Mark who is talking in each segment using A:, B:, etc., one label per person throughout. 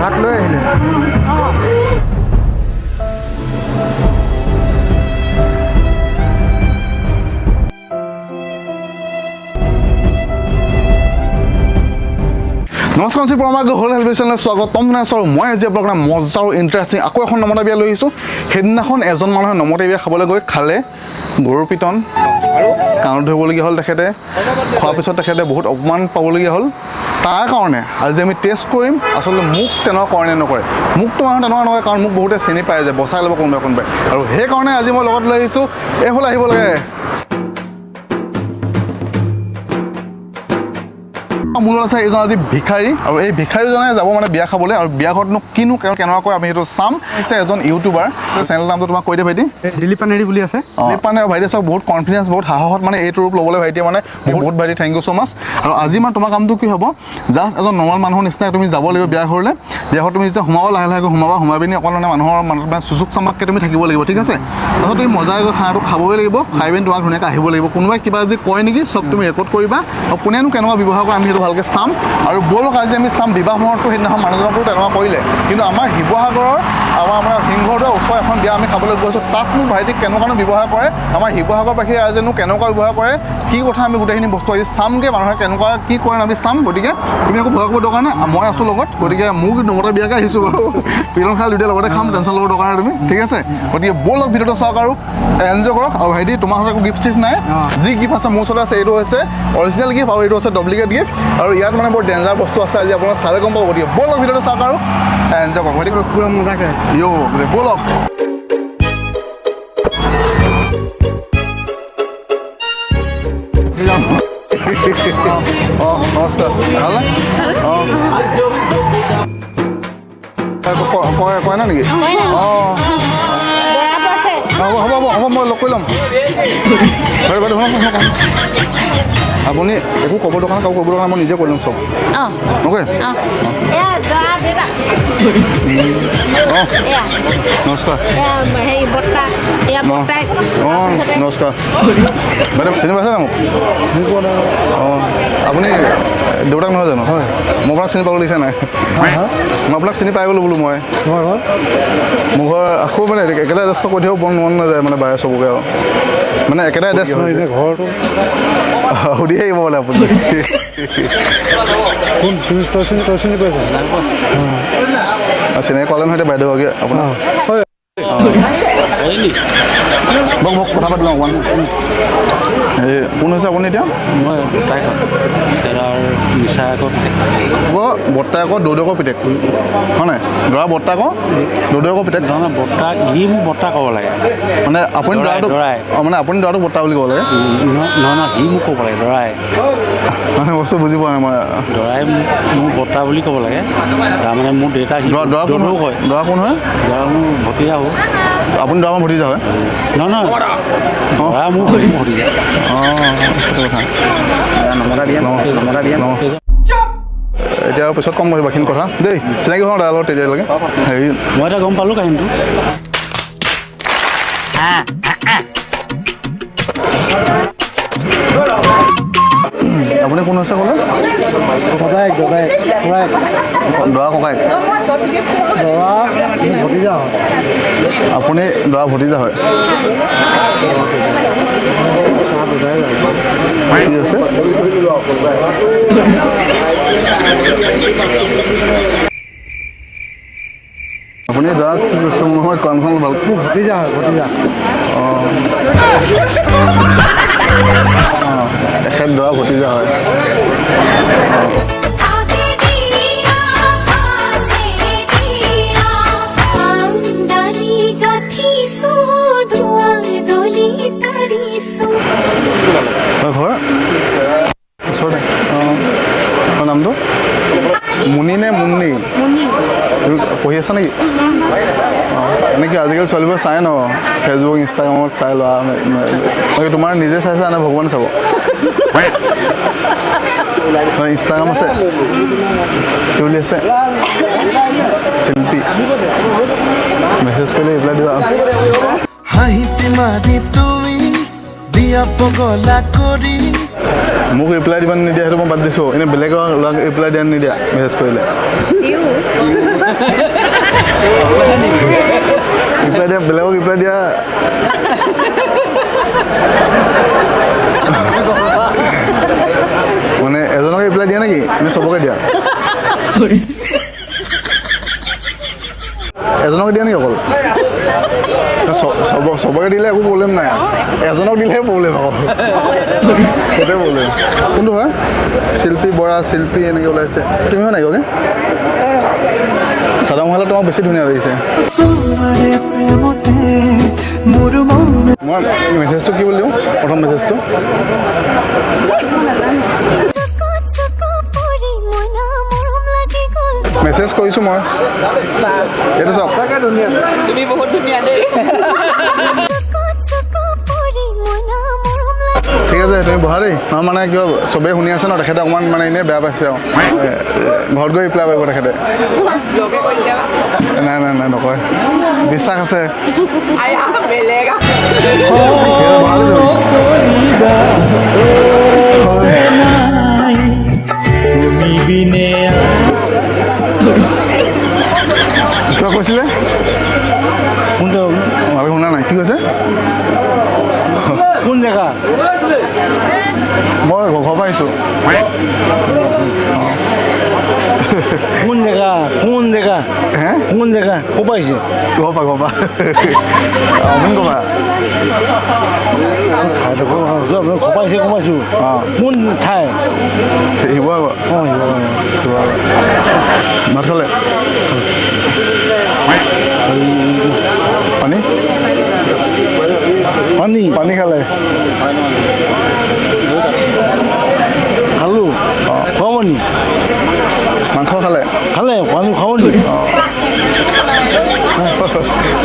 A: ভাত লৈ আহিলে।
B: নমস্কাৰ, শ্ৰী পৰমাৰ্গ হ'ল হেল্প চেনেলত স্বাগতম জনাইছোঁ। আৰু মই আজি আপোনালোকৰ মজা আৰু ইণ্টাৰেষ্টিং আকৌ এখন নমতা বিয়া লৈ আহিছোঁ। সেইদিনাখন এজন মানুহে নমতা বিয়া খাবলৈ গৈ খালে গৰুৰ পিটন, কাণত ধৰিবলগীয়া হ'ল। তেখেতে খোৱাৰ পিছত তেখেতে বহুত অপমান পাবলগীয়া হ'ল। তাৰ কাৰণে আজি আমি টেষ্ট কৰিম আচলতে মোক তেনেকুৱা কৰে নে নকৰে। মোকতো মানুহ তেনেকুৱা নকৰে, কাৰণ মোক বহুতে চিনি পায় যে বচাই ল'ব কোনোবাই কোনোবাই। আৰু সেইকাৰণে আজি মই লগত লৈ আহিছোঁ, এইফালে আহিব লাগে। মোৰ লগত আছে এইজন আজি ভিখাৰী, আৰু এই ভিখাৰীজনে যাব মানে বিয়া খাবলৈ। আৰু বিয়া ঘৰতনো কিনো কেনেকুৱাকৈ আমি সেইটো চাম। হৈছে এজন ইউটিউবাৰ, চেনেল নামটো তোমাক কৈ দে ভাইটি।
A: দিলীপ পানেৰী বুলি আছে।
B: দিলীপ পানেৰী। ভাইটি চাওক, বহুত কনফিডেঞ্চ, বহুত সাহসত মানে এইটো ৰূপ ল'বলৈ ভাইটিয়ে মানে বহুত। ভাইটি, thank you so মাছ। আৰু আজি মানে তোমাৰ কামটো কি হ'ব, জাষ্ট এজন নৰ্মেল মানুহৰ নিচিনাই তুমি যাব লাগিব বিয়া ঘৰলৈ। বিয়া ঘৰত তুমি যেতিয়া সোমাব, লাহে লাহেকৈ সোমাবা, সোমাই পিনি অকণ মানে মানুহৰ মানে চুচুক চামাককৈ তুমি থাকিব লাগিব, ঠিক আছে? তাৰপিছত তুমি মজাই গৈ খানাটো খাবই লাগিব, খাই পিনি তোমাক ধুনীয়াকৈ আহিব লাগিব। কোনোবাই কিবা যদি কয় নেকি চব তুমি ৰেকৰ্ড কৰিবা, আৰু কোনেনো কেনেকুৱা ব্যৱহাৰ কৰে আমি সেইটো ভালকৈ চাম। আৰু ব'লক আজি আমি চাম বিবাহ মহত্ব। সেইদিনাখন মানুহজনকো তেনেকুৱা কৰিলে, কিন্তু আমাৰ শিৱসাগৰৰ আমাৰ সিংহদুৱাৰ ওচৰৰ এখন বিয়া আমি খাবলৈ গৈছোঁ, তাতনো ভাইটিক কেনেকুৱানো ব্যৱহাৰ কৰে, আমাৰ শিৱসাগৰবাসী ৰাইজেনো কেনেকুৱা ব্যৱহাৰ কৰে, কি কথা, আমি গোটেইখিনি বস্তু আজি চামগৈ। মানুহে কেনেকুৱা কি কৰে আমি চাম। গতিকে তুমি একো ভয় কৰিব দৰকাৰ নাই, মই আছোঁ লগত। গতিকে মোৰ নমতা বিয়াকে আহিছোঁ বাৰু, পিলন খাই দুয়োটাই লগতে খাম, টেনশ্যন ল'ব দৰকাৰ নাই তুমি, ঠিক আছে? গতিকে ব'লক ভিডিঅ'টো চাওক আৰু এনজয় কৰক। আৰু ভাইটি, তোমাৰ হাতত একো গিফ্ট চিফ্ট নাই, যি গিফ্ট আছে মোৰ ওচৰতে আছে। এইটো হৈছে অৰিজিনেল গিফ্ট আৰু এইটো হৈছে ডুপ্লিকেট গিফ্ট। আৰু ইয়াত মানে বৰ ডেঞ্জাৰ বস্তু আছে, আজি আপোনাক চালে গম পাব। গতিকে ব'লক ভিডিঅ'টো চাওক আৰু এনজয় কৰক ভাইটি।
A: পুৰা মজাকে।
B: ইয়ো, ব'লক। অঁ, নমস্কাৰ, ভালনে? অঁ, কয় না নেকি? অঁ, হ'ব হ'ব হ'ব হ'ব, মই লগ কৰি ল'ম। বাইদেউ, বাইদেউ, শুনক শুনক, আপুনি একো ক'ব দৰকাৰ নাই, কাকো ক'ব দৰকাৰ নাই, মই নিজে কৰি ল'ম চব। অ'কে। অঁ, নমস্কাৰ। অঁ, নমস্কাৰ বাইদেউ, চিনি পাইছে নাই মোক? অঁ, আপুনি দেউতাক নহয় জানো?
A: হয়।
B: মই আপোনাক চিনি পাব লাগিছে নাই? মই আপোনাক চিনি পাই গ'লোঁ বোলো মই।
A: তোমাৰ ঘৰ?
B: মোৰ ঘৰ আকৌ মানে একেটা এড্ৰেছ কৈ দিব মন নাযায় মানে বাৰে চবকে, আৰু মানে একেটা এড্ৰেছ।
A: নহয়, এনে ঘৰটো
B: সুধি আহিব মানে আপুনি।
A: কোন তুমি? তই চিনি পাইছা?
B: চিনাকি ক'লে নহয় এতিয়া বাইদেউগৰাকী আপোনাক।
A: হয়।
B: বক বক, কথা পাতি লওঁ অকণমান। এই কোন হৈছে আপুনি এতিয়া?
C: মই বৰ্তাই হয়, দাদাৰ নিচাকৰ পিতেক।
B: বৰ্তাকৰ দৌদকৰ পিতেক হয় নাই? দৰা বৰ্তাকৰ দৌদকৰ পিতেক।
C: নহয়, বৰ্তা, ই মোক বৰ্তা ক'ব লাগে।
B: মানে আপুনি দৰাটো?
C: দৰাই।
B: অঁ, মানে আপুনি দৰাটো বৰ্তা বুলি ক'ব লাগে?
C: নহয় নহয়, সি মোক ক'ব লাগে, দৰাই।
B: মানে বস্তু বুজি পোৱা নাই মই।
C: দৰাই মোক বৰ্তা বুলি ক'ব লাগে, তাৰমানে মোৰ দেউতা সি।
B: দৰা কোন?
C: দদৌ কয়।
B: দৰা কোন হয়?
C: দৰা মোৰ ভতিজা হ'ব।
B: আপুনি দৰা মোৰ ভতিজা হয়?
C: নহয় নহয়, দৰা মোৰ ভতিজা।
B: অঁ, সেইটো কথা।
C: নমতা বিয়া, নমতা বিয়া।
B: এতিয়া পিছত কম বাৰু বাকীখিনি কথা দেই। চিনাকি হওঁ দাদাৰ লগত তেতিয়ালৈকে হেৰি।
C: মই এটা গম পালোঁ কাহিনীটো।
B: আপুনি কোন হৈছে ক'লে?
A: ককায়েক, দদায়েক, খুৰায়েক।
B: দৰা ককায়েক?
A: দৰা ভতিজা হয়।
B: আপুনি দৰা ভতিজা হয়? কি আছে? আপুনি দৰা কি বস্তু নহয় কনফাৰ্ম ভাল।
A: ভতিজা হয়, ভতিজা।
B: অঁ, এখেত দৰা ভতিজা হয়। ঘৰ ওচৰতে। অঁ, তোমাৰ নামটো মুনি নে মুন্নি? তুমি পঢ়ি আছা নেকি? অঁ, এনেকৈ আজিকালি ছোৱালীবোৰে চাই ন, ফেচবুক ইনষ্টাগ্ৰামত চাই লোৱা। বাকী তোমাৰ নিজে চাইছা নে ভগৱানে চাব? ইনষ্টাগ্ৰাম আছে? কি বুলি আছে? শিল্পী। মেছেজ কৰিলে ৰিপ্লাই দিবা।
D: হাঁহিতে মাৰি তুমি দিয়া পগলা কৰি।
B: মোক ৰিপ্লাই দিবা নিদিয়া সেইটো মই বাদ দিছোঁ, এনেই বেলেগৰ ল'ৰাক ৰিপ্লাই দিয়া নিদিয়া মেছেজ কৰিলে? ৰিপ্লাই দিয়া, বেলেগক ৰিপ্লাই দিয়া। মানে এজনক ৰিপ্লাই দিয়া নেকি নে চবকে দিয়া? এজনক দিয়া নেকি অকল? চবকে দিলে একো প্ৰব্লেম নাই, এজনক দিলেহে প্ৰব্লেম আকৌ, সেইটোৱে প্ৰব্লেম। কোনটো হয়? শিল্পী বৰা, শিল্পী এনেকৈ ওলাইছে। তুমি হয় নাই অ'কে? চাদৰ মেখেলা তোমাক বেছি ধুনীয়া লাগিছে। মই মেছেজটো কি বুলি দিওঁ? প্ৰথম মেছেজটো মেছেজ কৰিছোঁ মই, এইটো চাওক।
E: তুমি বহুত ধুনীয়া দেই।
B: ঠিক আছে, তুমি বহা দেই। নহয় মানে কিয় চবেই শুনি আছে ন, তেখেতে অকণমান মানে এনেই বেয়া পাইছে আৰু ঘৰত গৈ ৰিপ্লাই কৰিব তেখেতে। নাই নাই নাই, নকয়, বিশ্বাস আছে। কিবা কৈছিলে? ভাবি শুনা নাই, কি কৈছে?
A: কোন জেগা?
B: মই ঘৰৰ পৰা আহিছোঁ।
A: কোন জেগা? কোন জেগা?
B: হে,
A: কোন জেগা? ক'ৰ পৰা আহিছে?
B: ঘৰৰ পৰা, ঘৰৰ পৰা। আপুনি ক'ৰ পৰা?
A: ঠাইডোখৰ ঘৰ পৰা আহিছে গম পাইছোঁ।
B: অঁ,
A: কোন ঠাই?
B: শিৱসাগৰ।
A: অঁ, শিৱসাগৰ।
B: শিৱসাগৰ। ভাত খালে? পানী?
A: পানী,
B: পানী খালে?
A: খালোঁ। খুৱাব নি?
B: মাংস খালে?
A: খালে। পানী খুৱাব নি?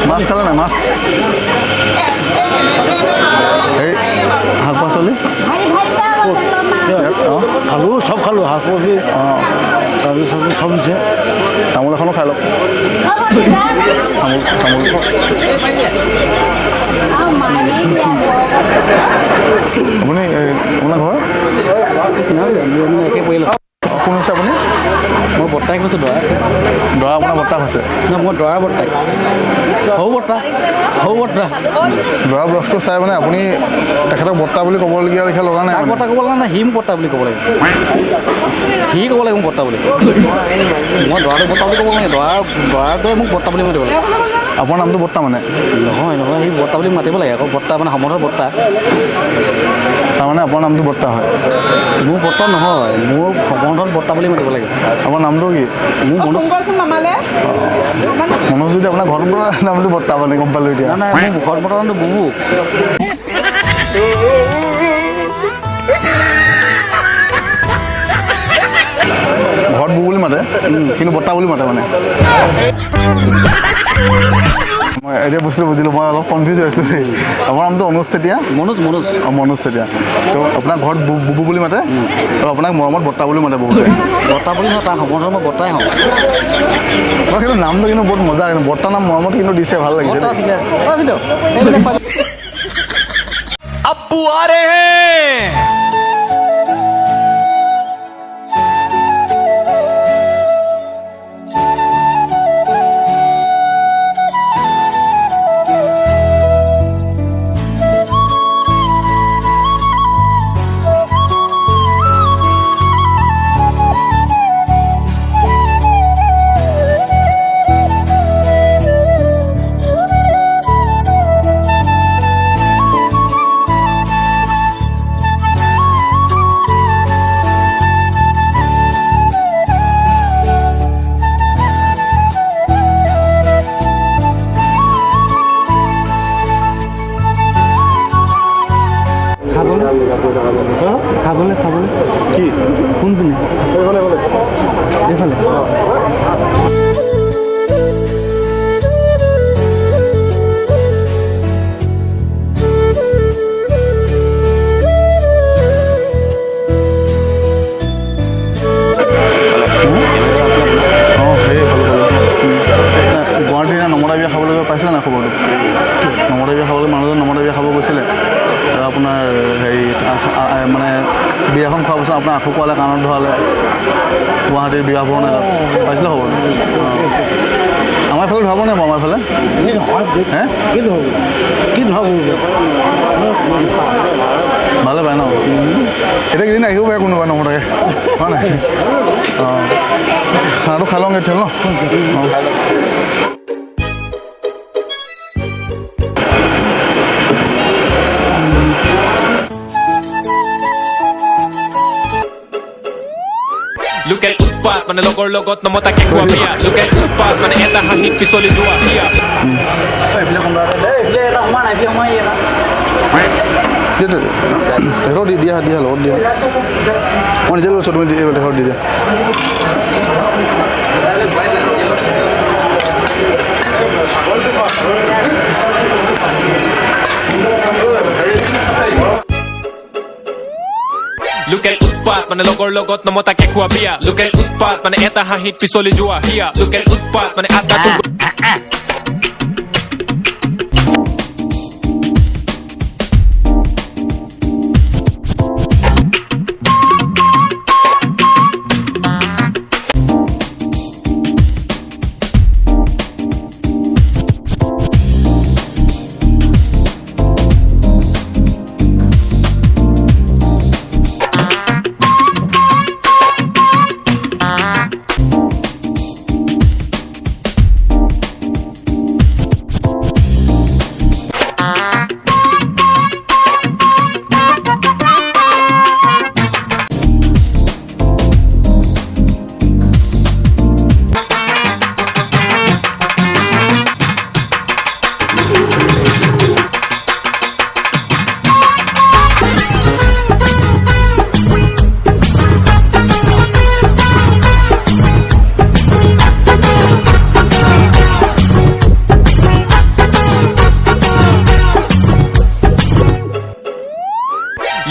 B: মাছ খালে নাই? মাছ, এই শাক পাচলি? অঁ,
A: খালোঁ, চব খালোঁ, শাক পাচলি।
B: অঁ,
A: তাৰপিছত চব দিছে।
B: তামোল এখনো খাই লওক। তামোল, তামোল। আপুনি আপোনাৰ ঘৰ?
C: একে পৰিয়াল।
B: কোন হৈছে আপুনি?
C: মই বৰ্তাই কৈছোঁ, দৰা।
B: দৰা আপোনাৰ বৰ্তাক হৈছে?
C: নহয়, মই দৰাৰ বৰ্তাই। সৰু বৰ্তা, সৰু বৰ্তা।
B: দৰা বয়সটো চাই মানে আপুনি তেখেতক বৰ্তা বুলি ক'বলগীয়া লেখীয়া লগা নাই।
C: তাক বৰ্তা ক'ব লগা নাই, সি মোক বৰ্তা বুলি ক'ব লাগিব। সি ক'ব লাগিব মোক বৰ্তা বুলি। মই দৰাটোক বৰ্তা বুলি ক'ব লাগে, দৰাটোৱে মোক বৰ্তা বুলি মাতিব লাগে।
B: আপোনাৰ নামটো বৰ্তা মানে?
C: নহয় নহয়, সি বৰ্তা বুলি মাতিব লাগে আকৌ। বৰ্তা মানে সম্বন্ধৰ বৰ্তা।
B: তাৰমানে আপোনাৰ নামটো বৰ্তা হয়?
C: মোৰ বৰ্তা নহয়, মোৰ সম্বন্ধত বৰ্তা বুলি মাতিব লাগে।
B: আপোনাৰ নামটো কি?
C: মোৰ মনোজ।
B: মনোজ যদি আপোনাৰ ঘৰত পৰা নামটো বৰ্তা মানে গম পালোঁ এতিয়া।
C: নাই নাই, মোৰ ঘৰত বৰ্তা নামটো বুবু।
B: ঘৰত বুবু বুলি মাতে, কিন্তু বৰ্তা বুলি মাতে মানে। মই এতিয়া বস্তুটো বুজিলোঁ, মই অলপ কনফিউজ হৈ আছিলোঁ দেই। আপোনাৰ নামটো অনুজ চেতিয়া?
C: মনোজ, মনোজ।
B: অঁ, মনোজ চেতিয়া। তো আপোনাক ঘৰত বুবু বুলি মাতে আৰু আপোনাক মৰমত বৰ্তা বুলি মাতে বহুতে।
C: বৰ্তা বুলি নহয়, তাৰ সম্বন্ধত মই বৰ্তাই হওঁ।
B: মই কিন্তু নামটো কিন্তু বহুত মজা, কিন্তু বৰ্তা নাম মৰমত কিন্তু দিছে, ভাল লাগিছে।
C: বৰ্তা ঠিকে আছে।
F: আব্বু আ ৰে হে।
A: খাবলৈ, খাবলৈ
B: কি?
A: কোনপিনে?
B: এইফালে, এইফালে।
A: এইফালে।
B: অঁ, সেই ভালো ভালো। গুৱাহাটীৰ নমতা বিয়া খাবলৈ গৈ পাইছিলে নাই খবৰটো? নমতা বিয়া খাবলৈ মানুহজন নমতা বিয়া খাব গৈছিলে। আৰু আপোনাৰ হেৰি মানে বিয়াখন খোৱাৰ পিছত আপোনাৰ আঁঠু কোৱালে, কাণত ধৰালে, গুৱাহাটীৰ বিবাহ ভৱন এটাত পাইছিলে খবৰটো? অঁ। হে
A: কি ভাবোঁ
B: ভালে পায় ন? এতিয়া কিজানি আহিব পাৰে কোনোবা নমতাকে, হয় নাই? অঁ, খানাটো খাই লওঁগৈ এতিয়া ন।
F: লোকেল উৎপাত মানে লগৰ লগত নমতাকে খোৱা বিয়া। লোকেল উৎপাত মানে এটা হাঁহিত পিছলি যোৱা হিয়া।
B: তেখেতক দি দিয়া, দিয়া লগত দিয়া, মই নিজে লৈছোঁ, তুমি তেখেতক দি দিয়া।
F: লোকেল উৎপাত মানে লগৰ লগত নমতাকে খোৱা বিয়া। লোকেল উৎপাত মানে এটা হাঁহিত পিছলি যোৱা হিয়া। লোকেল উৎপাত মানে আটা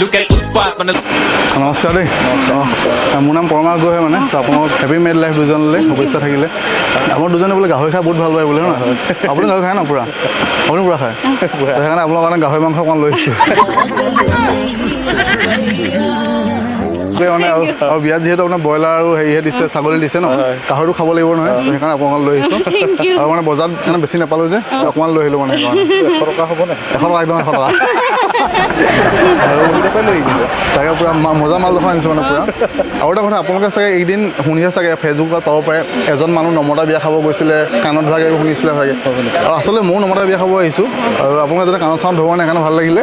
F: লোকেল উৎপাত মানে।
B: নমস্কাৰ দেই। অঁ, মোৰ নাম পৰমা গোহাঁই। মানে তো আপোনালোক হেপী মেৰিড লাইফ দুজনলৈ শুভেচ্ছা থাকিলে। আপোনাৰ দুজনে বোলে গাহৰি খাই বহুত ভাল পায় বোলে, নহয়? আপুনি গাহৰি খায় ন পূৰা? আপুনি পূৰা খায়, সেইকাৰণে আপোনাৰ কাৰণে গাহৰি মাংস অকণমান লৈ আহিছোঁ মানে। আৰু বিয়াত যিহেতু আপোনাৰ ব্ৰইলাৰ আৰু হেৰিহে দিছে, ছাগলী দিছে ন, গাহৰিটো খাব লাগিব নহয়, সেইকাৰণে আপোনালোক লৈ আহিছোঁ। আৰু মানে বজাৰত মানে বেছি নাপালোঁ যে, অকণমান লৈ আহিলোঁ মানে। সেইকাৰণে
A: 100 টকা হ'ব নাই?
B: 100 টকা, একদম 100 টকা। আৰু তাকে পূৰা মজা মাল দেখুৱাই আনিছোঁ মানে পূৰা। আৰু এটা কথা, আপোনালোকে চাগে এইকেইদিন শুনিছে চাগে, ফেচবুকত পাব পাৰে, এজন মানুহ নমতা বিয়া খাব গৈছিলে, কাণত ধৰাকৈ শুনিছিলে চাগে। আৰু আচলতে ময়ো নমতা বিয়া খাব আহিছোঁ, আৰু আপোনালোকে যাতে কাণত চাউণ্ড ধৰিব নাই, সেইকাৰণে ভাল লাগিলে।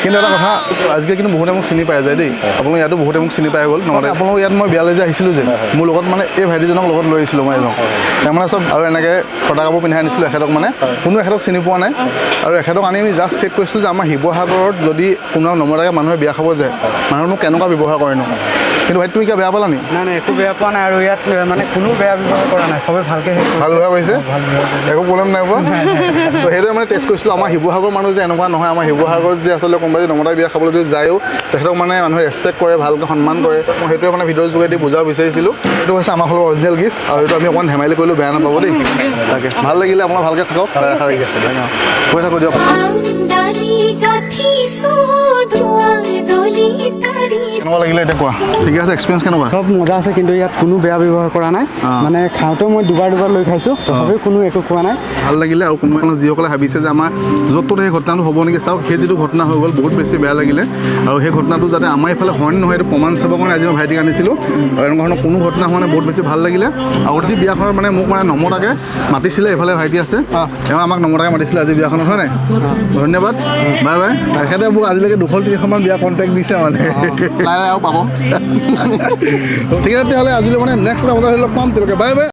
B: কিন্তু এটা কথা, আজিকালি কিন্তু বহুতে মোক চিনি পাই যায় দেই। আপোনালোক ইয়াতো বহুতে মোক চিনি পাই গ'ল। নহ'লে আপোনালোক ইয়াত মই বিয়ালৈ যে আহিছিলোঁ যে, মোৰ লগত মানে এই ভাইটিজনক লগত লৈ আহিছিলোঁ মই এজন, তেওঁ মানে চব আৰু এনেকৈ ফটা কাপোৰ পিন্ধাই আনিছিলোঁ এখেতক, মানে কোনো এখেতক চিনি পোৱা নাই। আৰু এখেতক আনি আমি জাষ্ট চেক কৰিছিলোঁ যে আমাৰ শিৱসাগৰত যদি কোনোবা নমতাকৈ মানুহে বিয়া খাব যায়, মানুহনো কেনেকুৱা ব্যৱহাৰ কৰেনো। কিন্তু ভাই, তুমি কিবা বেয়া পালা নি?
A: নাই নাই, একো বেয়া পোৱা নাই। আৰু ইয়াত মানে কোনো বেয়া ব্যৱহাৰ কৰা নাই, চবে ভালকৈ
B: ভাল ব্যৱহাৰ কৰিছে,
A: ভাল ব্যৱহাৰ,
B: একো প্ৰব্লেম নাই পোৱা। তো সেইটোৱে মানে টেষ্ট কৰিছিলোঁ, আমাৰ শিৱসাগৰ মানুহ যে এনেকুৱা নহয়। আমাৰ শিৱসাগৰত যে আচলতে কোনোবা যদি নমতা বিয়া খাবলৈ যদি যায়ো, তেখেতক মানে মানুহে ৰেচপেক্ট কৰে, ভালকৈ সন্মান কৰে। মই সেইটোৱে মানে ভিডিঅ'ৰ যোগেদি বুজাব বিচাৰিছিলোঁ। এইটো হৈছে আমাৰ ফালৰ অৰিজিনেল গিফ্ট, আৰু এইটো আমি অকণমান ধেমালি কৰিলোঁ, বেয়া নাপাব দেই। তাকে ভাল লাগিলে, আপোনাৰ ভালকৈ থাকক, আশা ৰাখিছোঁ। গৈ থাকোঁ দিয়ক। কেনেকুৱা লাগিলে এতিয়া কোৱা? ঠিকে আছে? এক্সপিৰিয়েঞ্চ কেনেকুৱা?
A: চব মজা আছে, কিন্তু ইয়াত কোনো বেয়া ব্যৱহাৰ কৰা নাই। মানে খাওঁতেও মই দুবাৰ দুবাৰ লৈ খাইছোঁ, তথাপিও কোনো একো খোৱা নাই।
B: ভাল লাগিলে। আৰু কোনোবা যিসকলে ভাবিছে যে আমাৰ য'ত ত'ত সেই ঘটনাটো হ'ব নেকি, চাওক সেই যিটো ঘটনা হৈ গ'ল, বহুত বেছি বেয়া লাগিলে। আৰু সেই ঘটনাটো যাতে আমাৰ এইফালে হয় নহয়, সেইটো প্ৰমাণ চাবৰ কাৰণে আজি মই ভাইটিক আনিছিলোঁ। আৰু এনেকুৱা ধৰণৰ কোনো ঘটনা হোৱা নাই, বহুত বেছি ভাল লাগিলে। আৰু আজি বিয়াখনত মানে মোক মানে নমতাকৈ মাতিছিলে, এইফালে ভাইটি আছে, তেওঁ আমাক নমতাকৈ মাতিছিলে আজি বিয়াখনত, হয় নাই? ধন্যবাদ, বাই বাই। তেখেতে মোক আজিলৈকে 200-300মান বিয়া কণ্টেক্ট দিছে মানে,
C: লাহে লাহে আৰু পাব।
B: ঠিক আছে, তেতিয়াহ'লে আজিলৈ মানে নেক্সট এটা লগ পাম, তেওঁলোকে বাই বাই।